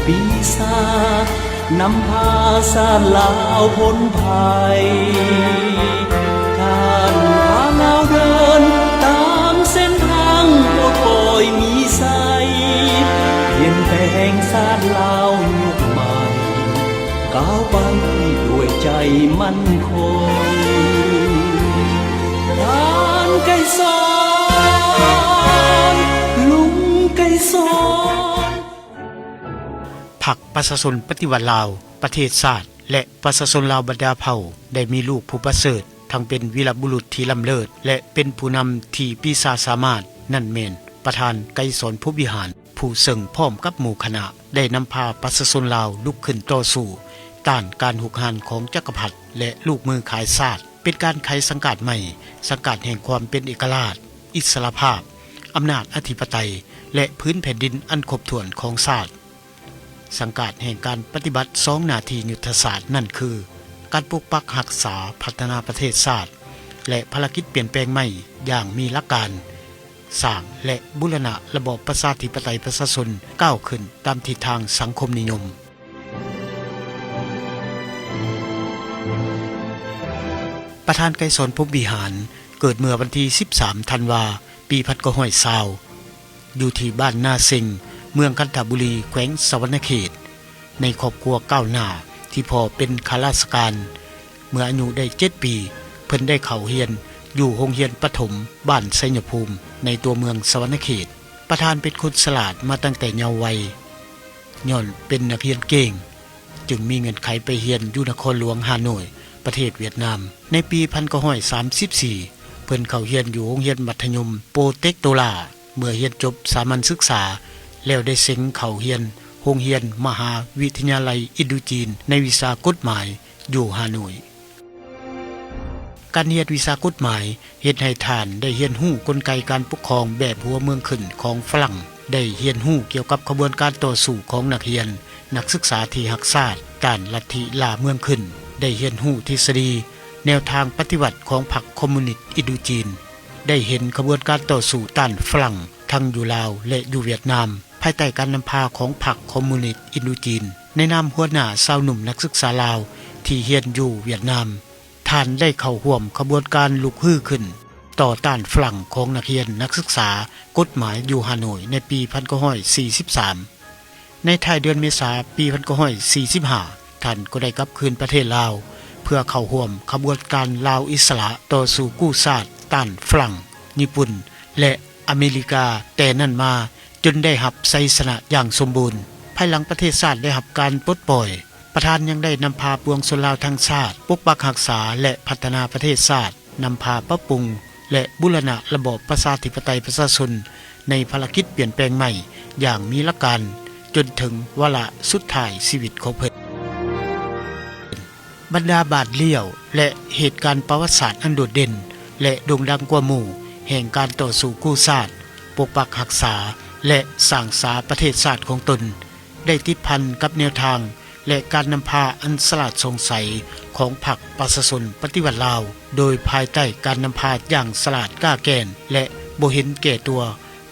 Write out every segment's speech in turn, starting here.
ປີສາດນຳພາຊາດລາວພົ້ນໄພ ທ່ານພາລາວເດີນຕາມເສັ້ນທາງປົດປ່ອຍມີໄຊ ປ່ຽນແປງຊາດລາວຍຸກໃໝ່ ກ້າວໄປດ້ວຍໃຈໝັ້ນຄົງ ທ່ານໄກສອນ ລຸງໄກສອນ. ພັກປະຊາຊົນປະຕິວັດລາວ ປະເທດຊາດ ແລະ ປະຊາຊົນລາວບັນດາເຜົ່າ ໄດ້ມີລູກຜູ້ປະເສີດ ທັງເປັນວີລະບຸລຸດທີ່ລ້ຳເລີດ ແລະ ເປັນຜູ້ນຳທີ່ປີຊາສາມາດ, ນັ້ນແມ່ນປະທານໄກສອນ ພົມວິຫານ ຜູ້ເຊິ່ງພ້ອມກັບໝູ່ຄະນະ ໄດ້ນຳພາປະຊາຊົນລາວລຸກຂຶ້ນຕໍ່ສູ້ ຕ້ານການຮຸກຮານຂອງຈັກກະພັດ ແລະ ລູກມືຂາຍຊາດ, ເປັນການໄຂສັງກາດໃໝ່, ສັງກາດແຫ່ງຄວາມເປັນເອກະລາດ, ອິດສະຫຼະພາບ, ອຳນາດອະທິປະໄຕ ແລະ ພື້ນແຜ່ນດິນອັນຄົບຖ້ວນຂອງຊາດ. ສັງກາດແຫ່ງການປະຕິບັດສອງໜ້າທີ່ຍຸດທະສາດນັ້ນຄື ການປົກປັກຮັກສາ, ພັດທະນາປະເທດຊາດ ແລະ ພາລະກິດປ່ຽນແປງໃໝ່ຢ່າງມີຫຼັກການ, ສ້າງ ແລະ ບູລະນະລະບອບປະຊາທິປະໄຕປະຊາຊົນ ກ້າວຂຶ້ນຕາມທິດທາງສັງຄົມນິຍົມ. ປະທານໄກສອນ ພົມວິຫານ ເກີດເມື່ອວັນທີສິບສາມ ທັນວາ ປີພັນເກົ້າຮ້ອຍຊາວ ຢູ່ທີ່ບ້ານນາເຊັງ ເມືອງຄັນທະບູລີ ແຂວງສະຫວັນນະເຂດ ໃນຄອບຄົວກ້າວໜ້າ ທີ່ພໍ່ເປັນຂ້າລາຊະການ. ເມື່ອອາຍຸໄດ້ເຈັດປີ ເພິ່ນໄດ້ເຂົ້າຮຽນຢູ່ໂຮງຮຽນປະຖົມບ້ານໄຊຍະພູມ ໃນຕົວເມືອງສະຫວັນນະເຂດ. ປະທານເປັນຄົນສະຫຼາດມາຕັ້ງແຕ່ເຍົາໄວ, ຍ້ອນເປັນນັກຮຽນເກັ່ງ ຈຶ່ງມີເງື່ອນໄຂໄປຮຽນຢູ່ນະຄອນຫຼວງຮ່າໂນ້ຍ ປະເທດຫວຽດນາມ. ໃນປີພັນເກົ້າຮ້ອຍສາມສິບສີ່ ເພິ່ນເຂົ້າຮຽນຢູ່ໂຮງຮຽນມັດທະຍົມໂປເຕັກໂຕລາ. ເມື່ອຮຽນຈົບສາມັນສຶກສາແລ້ວ ໄດ້ເສັງເຂົ້າຮຽນໂຮງຮຽນມະຫາວິທະຍາໄລອິນໂດຈີນ ໃນວິຊາກົດໝາຍຢູ່ຮ່າໂນ້ຍ. ການຮຽນວິຊາກົດໝາຍ ເຮັດໃຫ້ທ່ານໄດ້ຮຽນຮູ້ກົນໄກການປົກຄອງແບບຫົວເມືອງຂຶ້ນຂອງຝຣັ່ງ, ໄດ້ຮຽນຮູ້ກ່ຽວກັບຂະບວນການຕໍ່ສູ້ຂອງນັກຮຽນ, ນັກສຶກສາທີ່ຮັກຊາດ, ຕ້ານລັດທິລ່າເມືອງຂຶ້ນ, ໄດ້ຮຽນຮູ້ທິດສະດີ, ແນວທາງປະຕິວັດຂອງພັກຄອມມູນິດອິນໂດຈີນ, ໄດ້ເຫັນຂະບວນການຕໍ່ສູ້ຕ້ານຝຣັ່ງ ທັງຢູ່ລາວ ແລະ ຢູ່ຫວຽດນາມ. ພາຍໃຕ້ການນຳພາຂອງພັກຄອມມູນິດອິນໂດຈີນ ໃນນາມຫົວໜ້າຊາວໜຸ່ມນັກສຶກສາລາວທີ່ຮຽນຢູ່ຫວຽດນາມ, ທ່ານໄດ້ເຂົ້າຮ່ວມຂະບວນການລຸກຮືຂຶ້ນຕໍ່ຕ້ານຝຣັ່ງຂອງນັກຮຽນນັກສຶກສາກົດໝາຍຢູ່ຮ່າໂນ້ຍໃນປີພັນເກົ້າຮ້ອຍສີ່ສິບສາມ. ໃນທ້າຍເດືອນເມສາປີພັນເກົ້າຮ້ອຍສີ່ສິບຫ້າ ທ່ານກໍໄດ້ກັບຄືນປະເທດລາວ ເພື່ອເຂົ້າຮ່ວມຂະບວນການລາວອິດສະຫຼະ ຕໍ່ສູ້ກູ້ຊາດຕ້ານຝຣັ່ງ, ຍີ່ປຸ່ນ ແລະ ອາເມລິກາ ແຕ່ນັ້ນມາ ຈົນໄດ້ຮັບໄຊຊະນະຢ່າງສົມບູນ. ພາຍຫຼັງປະເທດຊາດໄດ້ຮັບການປົດປ່ອຍ, ປະທານຍັງໄດ້ນຳພາປວງຊົນລາວທັງຊາດ ປົກປັກຮັກສາ ແລະ ພັດທະນາປະເທດຊາດ, ນຳພາປັບປຸງ ແລະ ບູລະນະລະບອບປະຊາທິປະໄຕປະຊາຊົນ ໃນພາລະກິດປ່ຽນແປງໃໝ່ຢ່າງມີຫຼັກການ ຈົນເຖິງວາລະສຸດທ້າຍຊີວິດຂອງເພິ່ນ. ບັນດາບາດລ້ຽວ ແລະ ເຫດການປະຫວັດສາດອັນໂດດເດັ່ນ ແລະ ໂດ່ງດັງກວ່າໝູ່ ແຫ່ງການຕໍ່ສູ້ກູ້ຊາດ, ປົກປັກຮັກສາ ແລະ ສ້າງສາປະເທດຊາດຂອງຕົນ ໄດ້ຕິດພັນກັບແນວທາງ ແລະ ການນຳພາອັນສະຫຼາດສ່ອງໃສຂອງພັກປະຊາຊົນປະຕິວັດລາວ, ໂດຍພາຍໃຕ້ການນຳພາຢ່າງສະຫຼາດກ້າແກ່ນ ແລະ ບໍ່ເຫັນແກ່ຕົວ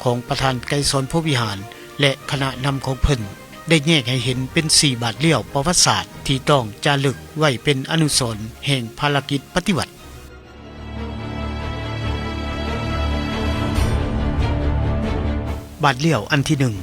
ຂອງປະທານໄກສອນ ພົມວິຫານ ແລະ ຄະນະນຳຂອງເພິ່ນ ໄດ້ແຍກໃຫ້ເຫັນເປັນສີ່ບາດລ້ຽວປະຫວັດສາດ ທີ່ຕ້ອງຈາລຶກໄວ້ເປັນອະນຸສອນແຫ່ງພາລະກິດປະຕິວັດ. ບາດລ້ຽວອັນທີໜຶ່ງ,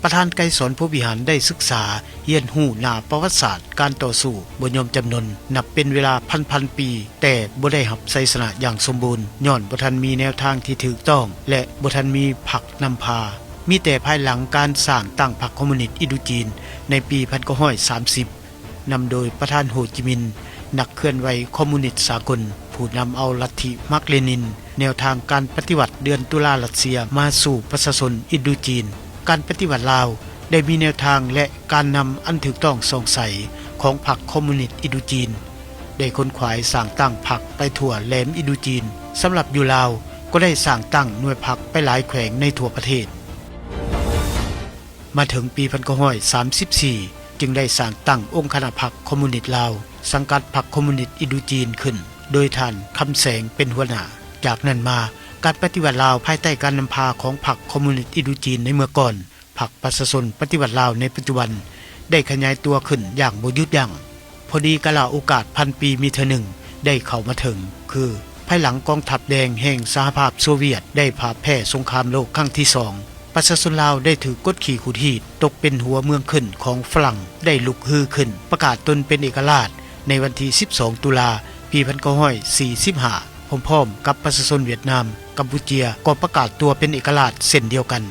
ປະທານໄກສອນ ພົມວິຫານ ໄດ້ສຶກສາຮຽນຮູ້ໜ້າປະຫວັດສາດການຕໍ່ສູ້ບໍ່ຍອມຈຳນົນ ນັບເປັນເວລາພັນໆປີ, ແຕ່ບໍ່ໄດ້ຮັບໄຊຊະນະຢ່າງສົມບູນ ຍ້ອນບໍ່ທັນມີແນວທາງທີ່ຖືກຕ້ອງ ແລະ ບໍ່ທັນມີພັກນຳພາ. ມີແຕ່ພາຍຫຼັງການສ້າງຕັ້ງພັກຄອມມູນິດອິນໂດຈີນໃນປີພັນເກົ້າຮ້ອຍສາມສິບ ນຳໂດຍປະທານໂຮຈິມິນ ນັກເຄື່ອນໄຫວຄອມມູນິດສາກົນ, ຜູ້ນຳເອົາລັດທິມາກເລນິນ, ແນວທາງການປະຕິວັດເດືອນຕຸລາຣັດເຊຍມາສູ່ປະຊາຊົນອິນໂດຈີນ. ການປະຕິວັດລາວໄດ້ມີແນວທາງ ແລະ ການນຳອັນຖືກຕ້ອງສ່ອງໃສຂອງພັກຄອມມູນິດອິນໂດຈີນ, ໄດ້ຂົນຂວາຍສ້າງຕັ້ງພັກໄປທົ່ວແຫຼມອິນໂດຈີນ. ສຳລັບຢູ່ລາວ ກໍໄດ້ສ້າງຕັ້ງໜ່ວຍພັກໄປຫຼາຍແຂວງໃນທົ່ວປະເທດ. ມາເຖິງປີພັນເກົ້າຮ້ອຍສາມສິບສີ່ ຈຶ່ງໄດ້ສ້າງຕັ້ງອົງຄະນະພັກຄອມມູນິດລາວ ສັງກັດພັກຄອມມູນິດອິນໂດຈີນຂຶ້ນ ໂດຍທ່ານ ຄຳແສງ ເປັນຫົວໜ້າ. ຈາກນັ້ນມາ, ການປະຕິວັດລາວພາຍໃຕ້ການນຳພາຂອງພັກຄອມມູນິດອິນໂດຈີນໃນເມື່ອກ່ອນ, ພັກປະຊາຊົນປະຕິວັດລາວໃນປັດຈຸບັນ, ໄດ້ຂະຫຍາຍຕົວຂຶ້ນຢ່າງບໍ່ຢຸດຢັ້ງ. ພໍດີກາລະໂອກາດພັນປີມີເທື່ອໜຶ່ງໄດ້ເຂົ້າມາເຖິງ ຄືພາຍຫຼັງກອງທັບແດງແຫ່ງສະຫະພາບໂຊວຽດໄດ້ພ່າຍແພ້ສົງຄາມໂລກຄັ້ງທີສອງ, ປະຊາຊົນລາວໄດ້ຖືກກົດຂີ່ຂູດຮີດ, ຕົກເປັນຫົວເມືອງຂຶ້ນຂອງຝຣັ່ງ, ໄດ້ລຸກຮືຂຶ້ນປະກາດຕົນເປັນເອກະລາດໃນວັນທີສິບສອງ ຕຸລາ ປີພັນເກົ້າຮ້ອຍສີ່ສິບຫ້າ ພ້ອມໆກັບປະຊາຊົນຫວຽດນາມ, ກຳປູເຈຍກໍປະກາດຕົວເປັນເອກະລາດເຊັ່ນດຽວກັນ.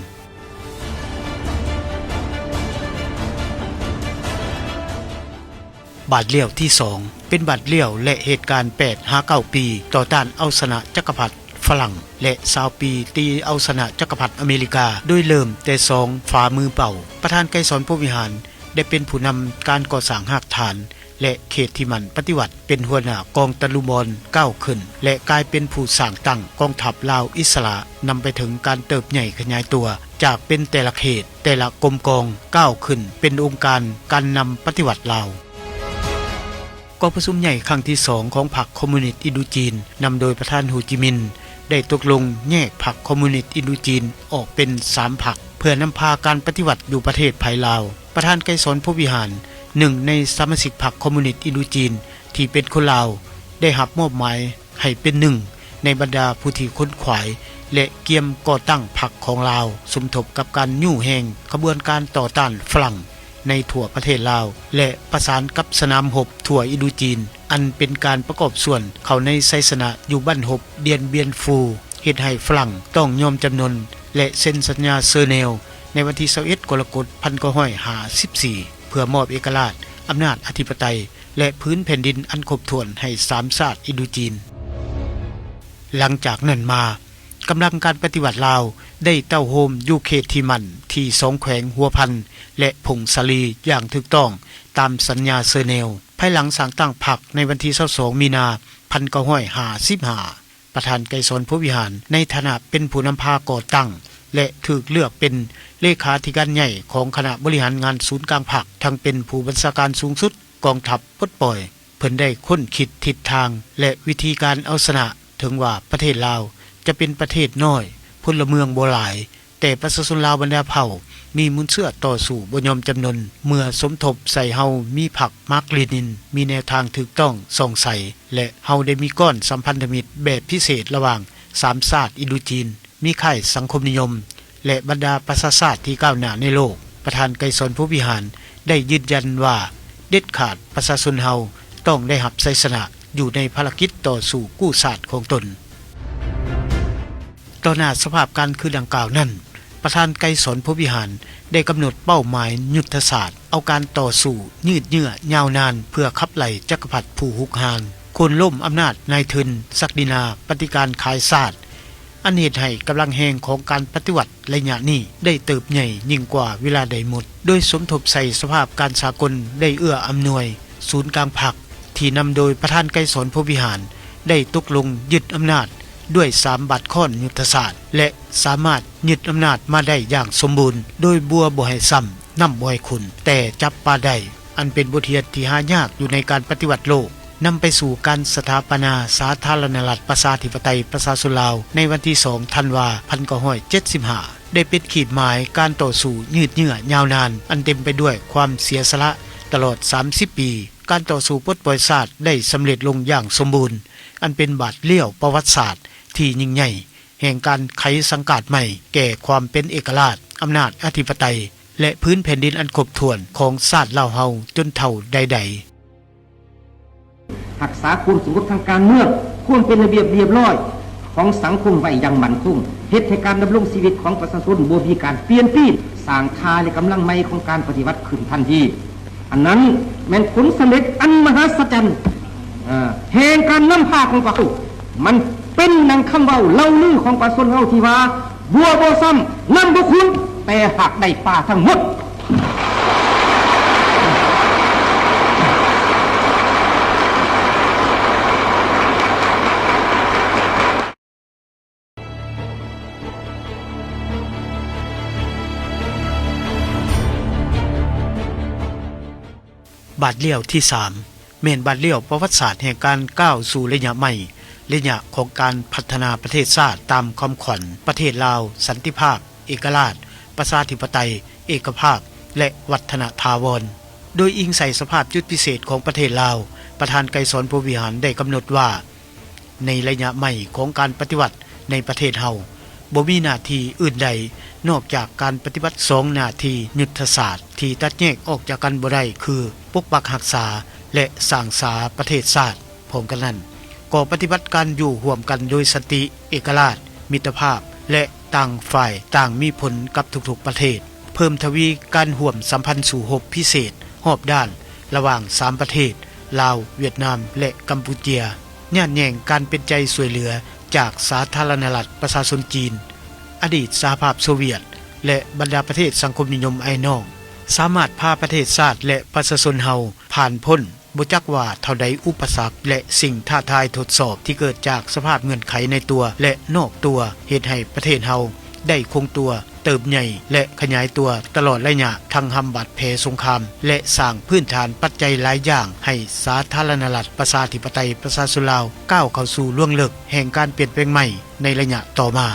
ບາດລ້ຽວທີສອງ ເປັນບາດລ້ຽວ ແລະ ເຫດການແປດຫາເກົ້າປີຕໍ່ຕ້ານເອົາຊະນະຈັກກະພັດຝຣັ່ງ ແລະ ຊາວປີຕີເອົາຊະນະຈັກກະພັດອາເມລິກາ ໂດຍເລີ່ມແຕ່ສອງຝ່າມືເປົ່າ. ປະທານໄກສອນ ພົມວິຫານ ໄດ້ເປັນຜູ້ນຳການກໍ່ສ້າງຮາກຖານ ແລະ ເຂດທີ່ໝັ້ນປະຕິວັດ ເປັນຫົວໜ້າກອງຕະລຸມອນກ້າວຂຶ້ນ ແລະ ກາຍເປັນຜູ້ສ້າງຕັ້ງກອງທັບລາວອິດສະຫຼະ, ນຳໄປເຖິງການເຕີບໃຫຍ່ຂະຫຍາຍຕົວຈາກເປັນແຕ່ລະເຂດ, ແຕ່ລະກົມກອງ, ກ້າວຂຶ້ນເປັນອົງການການນຳປະຕິວັດລາວ. ກອງປະຊຸມໃຫຍ່ຄັ້ງທີສອງຂອງພັກຄອມມູນິດອິນໂດຈີນ ນຳໂດຍປະທານ ໂຮຈິມິນ ໄດ້ຕົກລົງແຍກພັກຄອມມູນິດອິນໂດຈີນອອກເປັນສາມພັກ ເພື່ອນຳພາການປະຕິວັດຢູ່ປະເທດໃຜລາວ. ປະທານໄກສອນ ພົມວິຫານ ໜຶ່ງໃນສະມາຊິກພັກຄອມມູນິດອິນໂດຈີນທີ່ເປັນຄົນລາວ ໄດ້ຮັບມອບໝາຍໃຫ້ເປັນໜຶ່ງໃນບັນດາຜູ້ທີ່ຂົນຂວາຍ ແລະ ກຽມກໍ່ຕັ້ງພັກຂອງລາວ ສົມທົບກັບການຍູ້ແຮງຂະບວນການຕໍ່ຕ້ານຝຣັ່ງໃນທົ່ວປະເທດລາວ ແລະ ປະສານກັບສະໜາມຮົບທົ່ວອິນໂດຈີນ ອັນເປັນການປະກອບສ່ວນເຂົ້າໃນໄຊຊະນະຢູ່ບັ້ນຮົບດຽນບຽນຟູ ເຮັດໃຫ້ຝຣັ່ງຕ້ອງຍອມຈຳນົນ ແລະ ເຊັນສັນຍາເຊີແນວ ໃນວັນທີຊາວເອັດ ກໍລະກົດ ພັນເກົ້າຮ້ອຍຫ້າສິບສີ່ ເພື່ອມອບເອກະລາດ, ອຳນາດອະທິປະໄຕ ແລະ ພື້ນແຜ່ນດິນອັນຄົບຖ້ວນໃຫ້ສາມຊາດອິນໂດຈີນ. ຫຼັງຈາກນັ້ນມາ, ກຳລັງການປະຕິວັດລາວໄດ້ເຕົ້າໂຮມຢູ່ເຂດທີ່ໝັ້ນທີ່ສອງແຂວງຫົວພັນ ແລະ ຜົ້ງສາລີຢ່າງຖືກຕ້ອງຕາມສັນຍາເຊີແນວ. ພາຍຫຼັງສ້າງຕັ້ງພັກໃນວັນທີຊາວສອງ ມີນາ ພັນເກົ້າຮ້ອຍຫ້າສິບຫ້າ ປະທານໄກສອນ ພົມວິຫານ ໃນຖານະເປັນຜູ້ນຳພາກໍ່ຕັ້ງ ແລະ ຖືກເລືອກເປັນເລຂາທິການໃຫຍ່ຂອງຄະນະບໍລິຫານງານສູນກາງພັກ, ທັງເປັນຜູ້ບັນຊາການສູງສຸດກອງທັບປົດປ່ອຍ. ເພິ່ນໄດ້ຄົ້ນຄິດທິດທາງ ແລະ ວິທີການເອົາຊະນະ. ເຖິງວ່າປະເທດລາວຈະເປັນປະເທດນ້ອຍ, ພົນລະເມືອງບໍ່ຫຼາຍ, ແຕ່ປະຊາຊົນລາວບັນດາເຜົ່າມີມູນເຊື້ອຕໍ່ສູ້ບໍ່ຍອມຈຳນົນ. ເມື່ອສົມທົບໃສ່ເຮົາມີພັກມາກ-ເລນິນ, ມີແນວທາງຖືກຕ້ອງສ່ອງໃສ ແລະ ເຮົາໄດ້ມີກ້ອນສຳພັນທະມິດແບບພິເສດລະຫວ່າງສາມຊາດອິນໂດຈີນ, ມີຄ້າຍສັງຄົມນິຍົມ ແລະ ບັນດາປະຊາຊາດທີ່ກ້າວໜ້າໃນໂລກ. ປະທານໄກສອນ ພົມວິຫານ ໄດ້ຢືນຢັນວ່າ ເດັດຂາດປະຊາຊົນເຮົາຕ້ອງໄດ້ຮັບໄຊຊະນະຢູ່ໃນພາລະກິດຕໍ່ສູ້ກູ້ຊາດຂອງຕົນ. ຕໍ່ໜ້າສະພາບການຄືດັ່ງກ່າວນັ້ນ, ປະທານໄກສອນ ພົມວິຫານ ໄດ້ກຳນົດເປົ້າໝາຍຍຸດທະສາດ, ເອົາການຕໍ່ສູ້ຍືດເຍື້ອຍາວນານ ເພື່ອຂັບໄລ່ຈັກກະພັດຜູ້ຮຸກຮານ, ໂຄ່ນລົ້ມອຳນາດນາຍທຶນ, ສັກດິນາ, ປະຕິການຂາຍຊາດ, ອັນເຮັດໃຫ້ກຳລັງແຮງຂອງການປະຕິວັດໄລຍະນີ້ໄດ້ເຕີບໃຫຍ່ຍິ່ງກວ່າເວລາໃດໝົດ. ໂດຍສົມທົບໃສ່ສະພາບການສາກົນໄດ້ເອື້ອອຳນວຍ, ສູນກາງພັກ ທີ່ນຳໂດຍປະທານໄກສອນ ພົມວິຫານ ໄດ້ຕົກລົງຍຶດອຳນາດດ້ວຍສາມບາດຄ້ອນຍຸດທະສາດ ແລະ ສາມາດຍຶດອຳນາດມາໄດ້ຢ່າງສົມບູນ ໂດຍບົວບໍ່ໃຫ້ຊ້ຳ, ນ້ຳບໍ່ໃຫ້ຂຸ້ນ, ແຕ່ຈັບປາໄດ້, ອັນເປັນບົດຮຽນທີ່ຫາຍາກຢູ່ໃນການປະຕິວັດໂລກ, ນຳໄປສູ່ການສະຖາປະນາສາທາລະນະລັດປະຊາທິປະໄຕປະຊາຊົນລາວ ໃນວັນທີສອງ ທັນວາ ພັນເກົ້າຮ້ອຍເຈັດສິບຫ້າ ໄດ້ເປັນຂີດໝາຍການຕໍ່ສູ້ຍືດເຍື້ອຍາວນານ ອັນເຕັມໄປດ້ວຍຄວາມເສຍສະຫຼະຕະຫຼອດສາມສິບປີ. ການຕໍ່ສູ້ປົດປ່ອຍຊາດໄດ້ສຳເລັດລົງຢ່າງສົມບູນ, ອັນເປັນບາດລ້ຽວປະຫວັດສາດທີ່ຍິ່ງໃຫຍ່ ແຫ່ງການໄຂສັງກາດໃໝ່ແກ່ຄວາມເປັນເອກະລາດ, ອຳນາດອະທິປະໄຕ ແລະ ພື້ນແຜ່ນດິນອັນຄົບຖ້ວນຂອງຊາດລາວເຮົາຈົນເທົ່າໃດໆ. ຮັກສາຄວາມສະຫງົບທາງການເມືອງ, ຄວາມເປັນລະບຽບລຽບຮ້ອຍຂອງສັງຄົມໄວ້ຢ່າງໝັ້ນຄົງ, ເຮັດໃຫ້ການດຳລົງຊີວິດຂອງປະຊາຊົນບໍ່ມີການປ່ຽນປີ້ນ, ສ້າງທ່າ ແລະ ກຳລັງໃໝ່ຂອງການປະຕິວັດຂຶ້ນທັນທີ. ອັນນັ້ນແມ່ນຜົນສຳເລັດອັນມະຫັດສະຈັນ ເອີ ແຫ່ງການນຳພາຂອງພວກເຮົາ. ມັນເປັນດັ່ງຄຳເວົ້າເລົ່າລືຂອງປະຊາຊົນເຮົາທີ່ວ່າ ບົວບໍ່ຊ້ຳ, ນ້ຳບໍ່ຂຸ້ນ, ແຕ່ຫາກໄດ້ປາທັງໝົດ. ບາດລ້ຽວທີສາມ ແມ່ນບາດລ້ຽວປະຫວັດສາດແຫ່ງການກ້າວສູ່ໄລຍະໃໝ່, ໄລຍະຂອງການພັດທະນາປະເທດຊາດຕາມຄຳຂວັນປະເທດລາວ, ສັນຕິພາບ, ເອກະລາດ, ປະຊາທິປະໄຕ, ເອກະພາບ ແລະ ວັດທະນະຖາວອນ. ໂດຍອີງໃສ່ສະພາບຈຸດພິເສດຂອງປະເທດລາວ, ປະທານໄກສອນ ພົມວິຫານ ໄດ້ກຳນົດວ່າ ໃນໄລຍະໃໝ່ຂອງການປະຕິວັດໃນປະເທດເຮົາ, ບໍ່ມີໜ້າທີ່ອື່ນໃດນອກຈາກການປະຕິບັດສອງໜ້າທີ່ຍຸດທະສາດທີ່ຕັດແຍກອອກຈາກກັນບໍ່ໄດ້ ຄື ປົກປັກຮັກສາ ແລະ ສ້າງສາປະເທດຊາດ. ພ້ອມກັນນັ້ນ, ກໍປະຕິບັດການຢູ່ຮ່ວມກັນໂດຍສັນຕິ, ເອກະລາດ, ມິດຕະພາບ ແລະ ຕ່າງຝ່າຍຕ່າງມີຜົນກັບທຸກໆປະເທດ, ເພີ່ມທະວີການຮ່ວມສຳພັນສູ້ຮົບພິເສດຮອບດ້ານລະຫວ່າງສາມປະເທດ ລາວ, ຫວຽດນາມ ແລະ ກຳປູເຈຍ, ຍາດແຍ່ງການເປັນໃຈຊ່ວຍເຫຼືອຈາກສາທາລະນະລັດປະຊາຊົນຈີນ, ອະດີດສະຫະພາບໂຊວຽດ ແລະ ບັນດາປະເທດສັງຄົມນິຍົມອ້າຍນ້ອງ, ສາມາດພາປະເທດຊາດ ແລະ ປະຊາຊົນເຮົາຜ່ານພົ້ນ ບໍ່ຈັກວ່າເທົ່າໃດອຸປະສັກ ແລະ ສິ່ງທ້າທາຍທົດສອບທີ່ເກີດຈາກສະພາບເງື່ອນໄຂໃນຕົວ ແລະ ນອກຕົວ, ເຮັດໃຫ້ປະເທດເຮົາໄດ້ຄົງຕົວ, ເຕີບໃຫຍ່ ແລະ ຂະຫຍາຍຕົວຕະຫຼອດໄລຍະທັງຮ່ຳບາດແຜສົງຄາມ ແລະ ສ້າງພື້ນຖານປັດໄຈຫຼາຍຢ່າງໃຫ້ສາທາລະນະລັດປະຊາທິປະໄຕປະຊາຊົນລາວກ້າວເຂົ້າສູ່ລວງເລິກແຫ່ງການປ່ຽນແປງໃໝ່ໃນໄລຍະຕໍ່ມາ.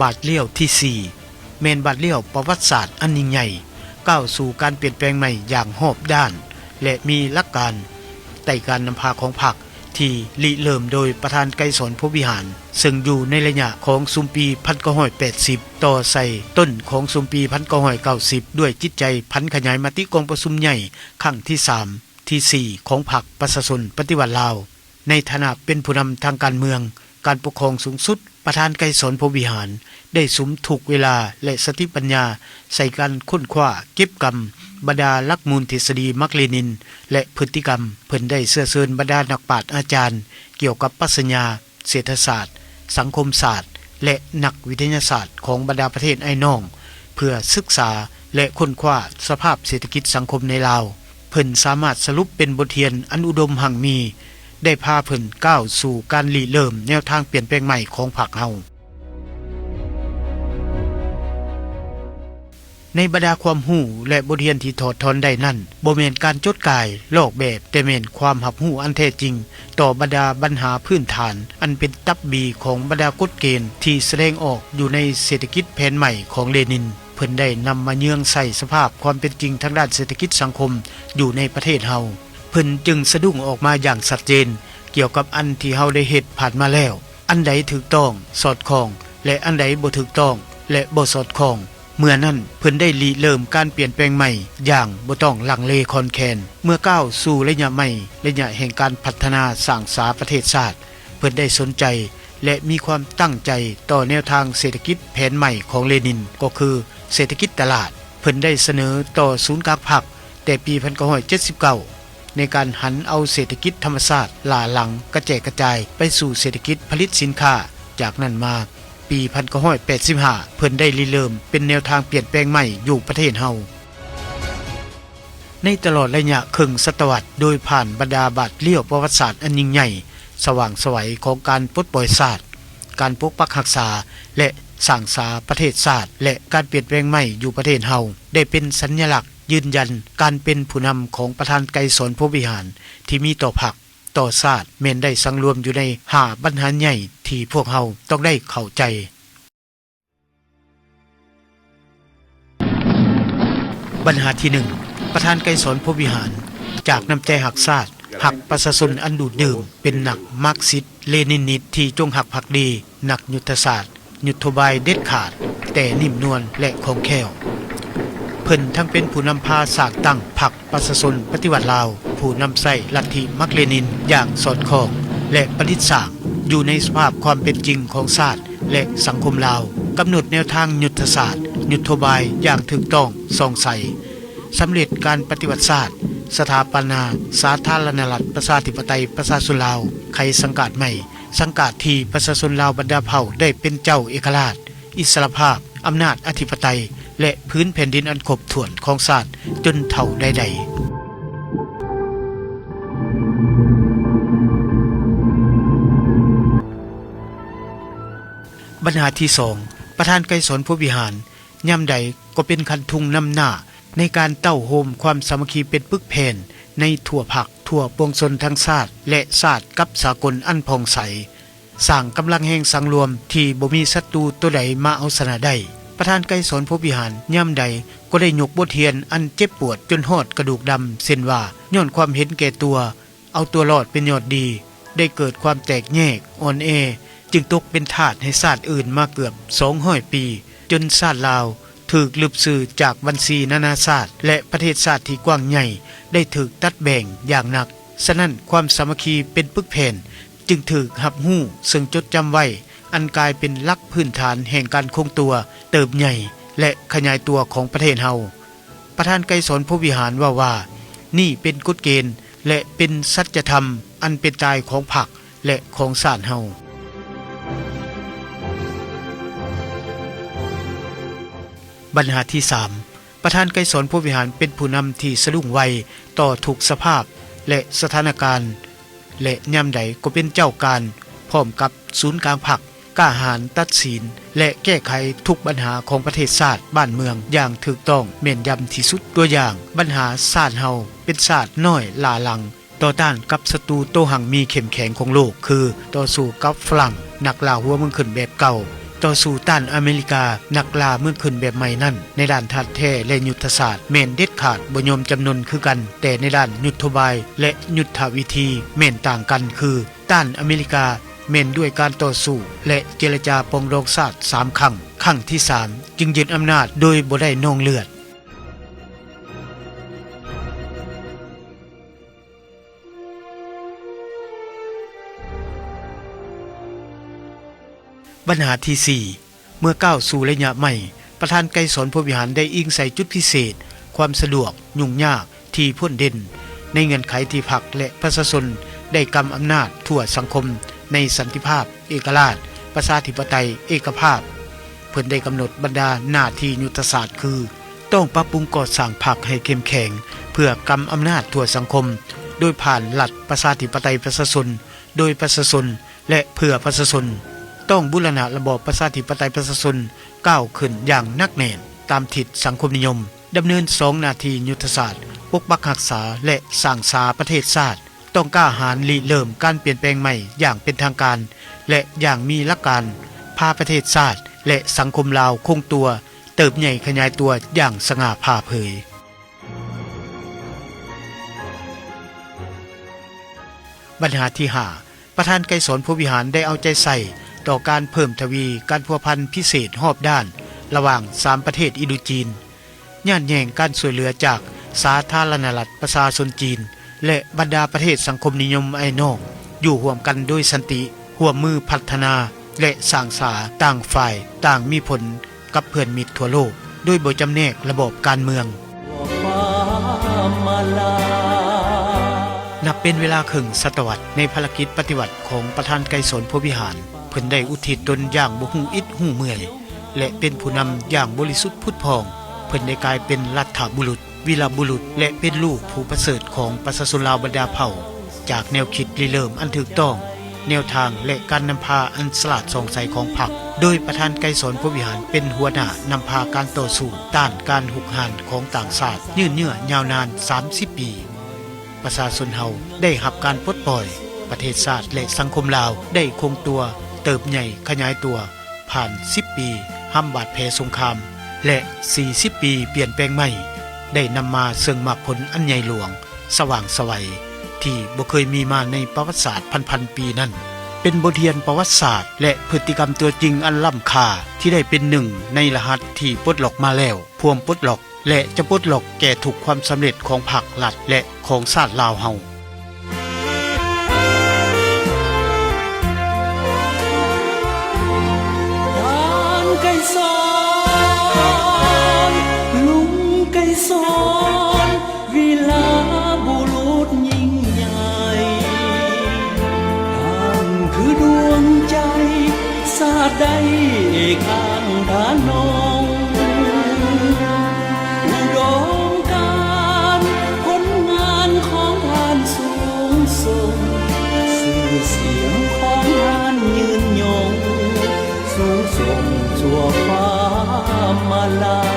ບາດລ້ຽວທີສີ່ ແມ່ນບາດລ້ຽວປະຫວັດສາດອັນຍິ່ງໃຫຍ່, ກ້າວສູ່ການປ່ຽນແປງໃໝ່ຢ່າງຮອບດ້ານ ແລະ ມີຫຼັກການໃຕ້ການນຳພາຂອງພັກ ທີ່ລິເລີ່ມໂດຍປະທານໄກສອນ ພົມວິຫານ ເຊິ່ງຢູ່ໃນໄລຍະຂອງຊຸມປີພັນເກົ້າຮ້ອຍແປດສິບ ຕໍ່ໃສ່ຕົ້ນຂອງຊຸມປີພັນເກົ້າຮ້ອຍເກົ້າສິບ ດ້ວຍຈິດໃຈຜັນຂະຫຍາຍມະຕິກອງປະຊຸມໃຫຍ່ຄັ້ງທີສາມ ທີສີ່ ຂອງພັກປະຊາຊົນປະຕິວັດລາວ. ໃນຖານະເປັນຜູ້ນຳທາງການເມືອງ, ການປົກຄອງສູງສຸດ, ປະທານໄກສອນ ພົມວິຫານ ໄດ້ສຸມທຸກເວລາ ແລະ ສະຕິປັນຍາໃສ່ການຄົ້ນຄວ້າເກັບກຳບັນດາຫຼັກມູນທິດສະດີມາກເລນິນ ແລະ ພຶດຕິກຳ. ເພິ່ນໄດ້ເຊື້ອເຊີນບັນດານັກປາດອາຈານກ່ຽວກັບປັດຊະຍາ, ເສດຖະສາດ, ສັງຄົມສາດ ແລະ ນັກວິທະຍາສາດຂອງບັນດາປະເທດອ້າຍນ້ອງ ເພື່ອສຶກສາ ແລະ ຄົ້ນຄວ້າສະພາບເສດຖະກິດສັງຄົມໃນລາວ. ເພິ່ນສາມາດສະຫຼຸບເປັນບົດຮຽນອັນອຸດົມຮັ່ງມີ ໄດ້ພາເພິ່ນກ້າວສູ່ການລິເລີ່ມແນວທາງປ່ຽນແປງໃໝ່ຂອງພັກເຮົາ. ໃນບັນດາຄວາມຮູ້ ແລະ ບົດຮຽນທີ່ຖອດຖອນໄດ້ນັ້ນ, ບໍ່ແມ່ນການຈົດກາຍລອກແບບ, ແຕ່ແມ່ນຄວາມຮັບຮູ້ອັນແທ້ຈິງຕໍ່ບັນດາບັນຫາພື້ນຖານ ອັນເປັນຕັບບີຂອງບັນດາກົດເກນທີ່ສະແດງອອກຢູ່ໃນເສດຖະກິດແຜນໃໝ່ຂອງເລນິນ. ເພິ່ນໄດ້ນຳມາເຍືອງໃສ່ສະພາບຄວາມເປັນຈິງທາງດ້ານເສດຖະກິດສັງຄົມຢູ່ໃນປະເທດເຮົາ. ເພິ່ນຈຶ່ງສະດຸ້ງອອກມາຢ່າງຊັດເຈນ ກ່ຽວກັບອັນທີ່ເຮົາໄດ້ເຮັດຜ່ານມາແລ້ວ, ອັນໃດຖືກຕ້ອງ, ສອດຄ່ອງ ແລະ ອັນໃດບໍ່ຖືກຕ້ອງ ແລະ ບໍ່ສອດຄ່ອງ. ເມື່ອນັ້ນເພິ່ນໄດ້ລິເລີ່ມການປ່ຽນແປງໃໝ່ຢ່າງບໍ່ຕ້ອງລັງເລຄອນແຄນ. ເມື່ອກ້າວສູ່ໄລຍະໃໝ່, ໄລຍະແຫ່ງການພັດທະນາສ້າງສາປະເທດຊາດ, ເພິ່ນໄດ້ສົນໃຈ ແລະ ມີຄວາມຕັ້ງໃຈຕໍ່ແນວທາງເສດຖະກິດແຜນໃໝ່ຂອງເລນິນ, ກໍຄືເສດຖະກິດຕະຫຼາດ. ເພິ່ນໄດ້ສະເໜີຕໍ່ສູນກາງພັກແຕ່ປີພັນເກົ້າຮ້ອຍເຈັດສິບເກົ້າ ໃນການຫັນເອົາເສດຖະກິດທຳມະຊາດລ້າຫຼັງກະແຈກກະຈາຍໄປສູ່ເສດຖະກິດຜະລິດສິນຄ້າ. ຈາກນັ້ນມາ, ປີພັນເກົ້າຮ້ອຍແປດສິບຫ້າ ເພິ່ນໄດ້ລິເລີ່ມເປັນແນວທາງປ່ຽນແປງໃໝ່ຢູ່ປະເທດເຮົາ. ໃນຕະຫຼອດໄລຍະເຄິ່ງສະຕະວັດ, ໂດຍຜ່ານບັນດາບາດລ້ຽວປະຫວັດສາດອັນຍິ່ງໃຫຍ່, ສະຫວ່າງໄສຂອງການປົດປ່ອຍຊາດ, ການປົກປັກຮັກສາ ແລະ ສ້າງສາປະເທດຊາດ ແລະ ການປ່ຽນແປງໃໝ່ຢູ່ປະເທດເຮົາ ໄດ້ເປັນສັນຍະລັກຢືນຢັນການເປັນຜູ້ນຳຂອງປະທານໄກສອນ ພົມວິຫານ ທີ່ມີຕໍ່ພັກ, ຕໍ່ຊາດ ແມ່ນໄດ້ສັງລວມຢູ່ໃນຫ້າບັນຫາໃຫຍ່ທີ່ພວກເຮົາຕ້ອງໄດ້ເຂົ້າໃຈ. ບັນຫາທີໜຶ່ງ, ປະທານໄກສອນ ພົມວິຫານ ຈາກນ້ຳໃຈຮັກຊາດ, ຮັກປະຊາຊົນອັນດູດດື່ມ, ເປັນນັກມາກຊິດເລນິນນິດທີ່ຈົງຮັກພັກດີ, ນັກຍຸດທະສາດ, ຍຸດໂທບາຍເດັດຂາດ, ແຕ່ນິ້ມນວນ ແລະ ຄ່ອງແຄ້ວ. ເພິ່ນທັງເປັນຜູ້ນຳພາສ້າງຕັ້ງພັກ ປະຊາຊົນປະຕິວັດລາວ, ຜູ້ນຳໃຊ້ລັດທິມາກເລນິນຢ່າງສອດຄ່ອງ ແລະ ປະດິດສ້າງຢູ່ໃນສະພາບຄວາມເປັນຈິງຂອງຊາດ ແລະ ສັງຄົມລາວ, ກຳນົດແນວທາງຍຸດທະສາດ, ຍຸດໂທບາຍຢ່າງຖືກຕ້ອງຊ່ອງໃສ, ສຳເລັດການປະຕິວັດຊາດ, ສະຖາປະນາສາທາລະນະລັດປະຊາທິປະໄຕປະຊາຊົນລາວ, ໄຂສັງກາດໃໝ່, ສັງກາດທີ່ປະຊາຊົນລາວບັນດາເຜົ່າໄດ້ເປັນເຈົ້າເອກະລາດ, ອິດສະຫຼະພາບ, ອຳນາດອະທິປະໄຕ ແລະ ພື້ນແຜ່ນດິນອັນຄົບຖ້ວນຂອງຊາດຈົນເທົ່າໃດໆ. ບັນຫາທີສອງ, ປະທານໄກສອນ ພົມວິຫານ ຍາມໃດກໍເປັນຄັນທຸງນຳໜ້າໃນການເຕົ້າໂຮມຄວາມສາມັກຄີເປັນປຶກແຜ່ນໃນທົ່ວພັກ, ທົ່ວປວງຊົນທັງຊາດ ແລະ ຊາດກັບສາກົນອັນຜ່ອງໃສ. ສ້າງກຳລັງແຮງສັງລວມທີ່ບໍ່ມີສັດຕູໂຕໃດມາເອົາຊະນະໄດ້. ປະທານໄກສອນ ພົມວິຫານ ຍາມໃດກໍໄດ້ຍົກບົດຮຽນອັນເຈັບປວດຈົນຮອດກະດູກດຳ ເຊັ່ນວ່າ ຍ້ອນຄວາມເຫັນແກ່ຕົວ, ເອົາຕົວລອດເປັນຍອດດີ, ໄດ້ເກີດຄວາມແຕກແຍກ, ອ່ອນແອ, ຈຶ່ງຕົກເປັນທາດໃຫ້ຊາດອື່ນມາເກືອບສອງຮ້ອຍປີ, ຈົນຊາດລາວ ຖືກລຶບຊື່ຈາກບັນຊີນານາຊາດ ແລະ ປະເທດຊາດທີ່ກວ້າງໃຫຍ່ ໄດ້ຖືກຕັດແບ່ງຢ່າງໜັກ. ສະນັ້ນ, ຄວາມສາມັກຄີເປັນປຶກແຜ່ນ ຈຶ່ງຖືກຮັບຮູ້ເຊິ່ງຈົດຈຳໄວ້, ອັນກາຍເປັນຫຼັກພື້ນຖານແຫ່ງການຄົງຕົວ, ເຕີບໃຫຍ່ ແລະ ຂະຫຍາຍຕົວຂອງປະເທດເຮົາ. ປະທານໄກສອນ ພົມວິຫານ ເວົ້າວ່າ ນີ້ເປັນກົດເກນ ແລະ ເປັນສັດຈະທຳອັນເປັນຕາຍຂອງພັກ ແລະ ຂອງຊາດເຮົາ. ບັນຫາທີສາມ ປະທານໄກສອນ ພົມວິຫານ ເປັນຜູ້ນຳທີ່ສະດຸ້ງໄວຕໍ່ທຸກສະພາບ ແລະ ສະຖານະການ ແລະ ຍາມໃດກໍເປັນເຈົ້າການ ພ້ອມກັບສູນກາງພັກ, ກ້າຫານຕັດສິນ ແລະ ແກ້ໄຂທຸກບັນຫາຂອງປະເທດຊາດບ້ານເມືອງຢ່າງຖືກຕ້ອງແມ່ນຢຳທີ່ສຸດ. ຕົວຢ່າງ, ບັນຫາຊາດເຮົາເປັນຊາດນ້ອຍຫຼ້າຫຼັງ, ຕໍ່ຕ້ານກັບສັດຕູໂຕຮັ່ງມີເຂັ້ມແຂງຂອງໂລກ ຄື ຕໍ່ສູ້ກັບຝຣັ່ງ ນັກລ່າຫົວເມືອງຂຶ້ນແບບເກົ່າ, ຕໍ່ສູ້ຕ້ານອາເມລິກາ ນັກລ່າເມືອງຂຶ້ນແບບໃໝ່ນັ້ນ. ໃນດ້ານທາດແທ້ ແລະ ຍຸດທະສາດ ແມ່ນເດັດຂາດບໍ່ຍອມຈຳນົນຄືກັນ, ແຕ່ໃນດ້ານຍຸດໂທບາຍ ແລະ ຍຸດທະວິທີ ແມ່ນຕ່າງກັນ ຄື ຕ້ານອາເມລິກາແມ່ນດ້ວຍການຕໍ່ສູ້ ແລະ ເຈລະຈາປອງດອງຊາດສາມຄັ້ງ, ຄັ້ງທີສາມຈຶ່ງຍຶດອຳນາດໂດຍບໍ່ໄດ້ນອງເລືອດ. ບັນຫາທີສີ່ ເມື່ອກ້າວສູ່ໄລຍະໃໝ່, ປະທານໄກສອນ ພົມວິຫານ ໄດ້ອີງໃສ່ຈຸດພິເສດ, ຄວາມສະດວກ, ຫຍຸ້ງຍາກທີ່ພົ້ນເດັ່ນ ໃນເງື່ອນໄຂທີ່ພັກ ແລະ ປະຊາຊົນໄດ້ກຳອຳນາດທົ່ວສັງຄົມໃນສັນຕິພາບ, ເອກະລາດ, ປະຊາທິປະໄຕ, ເອກະພາບ. ເພິ່ນໄດ້ກຳນົດບັນດາໜ້າທີ່ຍຸດທະສາດ ຄື ຕ້ອງປັບປຸງກໍ່ສ້າງພັກໃຫ້ເຂັ້ມແຂງ ເພື່ອກຳອຳນາດທົ່ວສັງຄົມ ໂດຍຜ່ານລັດປະຊາທິປະໄຕປະຊາຊົນ, ໂດຍປະຊາຊົນ ແລະ ເພື່ອປະຊາຊົນ. ຕ້ອງບູລະນະລະບອບປະຊາທິປະໄຕປະຊາຊົນກ້າວຂຶ້ນຢ່າງໜັກແໜ້ນຕາມທິດສັງຄົມນິຍົມ. ດຳເນີນສອງໜ້າທີ່ຍຸດທະສາດ, ປົກປັກຮັກສາ ແລະ ສ້າງສາປະເທດຊາດ. ຕ້ອງກ້າຫານລິເລີ່ມການປ່ຽນແປງໃໝ່ຢ່າງເປັນທາງການ ແລະ ຢ່າງມີຫຼັກການ, ພາປະເທດຊາດ ແລະ ສັງຄົມລາວຄົງຕົວ, ເຕີບໃຫຍ່ຂະຫຍາຍຕົວຢ່າງສະຫງ່າຜ່າເຜີຍ. ບັນຫາທີຫ້າ ປະທານໄກສອນ ພົມວິຫານ ໄດ້ເອົາໃຈໃສ່ຕໍ່ການເພີ່ມທະວີການພົວພັນພິເສດຮອບດ້ານລະຫວ່າງສາມປະເທດອິນໂດຈີນ, ຍາດແຍ່ງການຊ່ວຍເຫຼືອຈາກສາທາລະນະລັດປະຊາຊົນຈີນ ແລະ ບັນດາປະເທດສັງຄົມນິຍົມອ້າຍນ້ອງ, ຢູ່ຮ່ວມກັນໂດຍສັນຕິ, ຮ່ວມມືພັດທະນາ ແລະ ສ້າງສາ, ຕ່າງຝ່າຍຕ່າງມີຜົນ ກັບເພື່ອນມິດທົ່ວໂລກ ໂດຍບໍ່ຈຳແນກລະບອບການເມືອງ. ນັບເປັນເວລາເຄິ່ງສະຕະວັດໃນພາລະກິດປະຕິວັດຂອງປະທານໄກສອນ ພົມວິຫານ, ເພິ່ນໄດ້ອຸທິດຕົນຢ່າງບໍ່ຮູ້ອິດຮູ້ເມື່ອຍ ແລະ ເປັນຜູ້ນຳຢ່າງບໍລິສຸດຜຸດຜ່ອງ. ເພິ່ນໄດ້ກາຍເປັນລັດຖະບຸລຸດ, ວີລະບຸລຸດ ແລະ ເປັນລູກຜູ້ປະເສີດຂອງປະຊາຊົນລາວບັນດາເຜົ່າ. ຈາກແນວຄິດລິເລີ່ມອັນຖືກຕ້ອງ, ແນວທາງ ແລະ ການນຳພາອັນສະຫຼາດສ່ອງໃສຂອງພັກ, ໂດຍປະທານໄກສອນ ພົມວິຫານ ເປັນຫົວໜ້ານຳພາການຕໍ່ສູ້ຕ້ານການຮຸກຮານຂອງຕ່າງຊາດ ຍືດເຍື້ອຍາວນານສາມສິບປີ. ປະຊາຊົນເຮົາໄດ້ຮັບການປົດປ່ອຍ, ປະເທດຊາດ ແລະ ສັງຄົມລາວໄດ້ຄົງຕົວ, ເຕີບໃຫຍ່ຂະຫຍາຍຕົວ, ຜ່ານສິບປີຫ້ຳບາດແຜສົງຄາມ ແລະ ສີ່ສິບປີປ່ຽນແປງໃໝ່ ໄດ້ນຳມາເຊິ່ງໝາກຜົນອັນໃຫຍ່ຫຼວງ, ສະຫວ່າງໄສວ ທີ່ບໍ່ເຄີຍມີມາໃນປະຫວັດສາດພັນໆປີນັ້ນ. ເປັນບົດຮຽນປະຫວັດສາດ ແລະ ພຶດຕິກຳຕົວຈິງອັນລ້ຳຄ່າ ທີ່ໄດ້ເປັນໜຶ່ງໃນລະຫັດທີ່ປົດລັອກມາແລ້ວ, ພວມປົດລັອກ ແລະ ຈະປົດລັອກແກ່ທຸກຄວາມສຳເລັດຂອງພັກ, ລັດ ແລະ ຂອງຊາດລາວເຮົາ. ທ່ານໄກສອນ, ລຸງໄກສອນ, ວີລະບຸລຸດຍິ່ງໃຫຍ່, ທ່ານຄືດວງໃຈ ຊາດໃດເອກອ້າງທະນົງ ອຸດົມການຜົນງານຂອງທ່ານສູງສົ່ງ, ຊື່ສຽງຂອງທ່ານຍືນຍົງ ສູງສົ່ງຊົ່ວຟ້າມາລາ.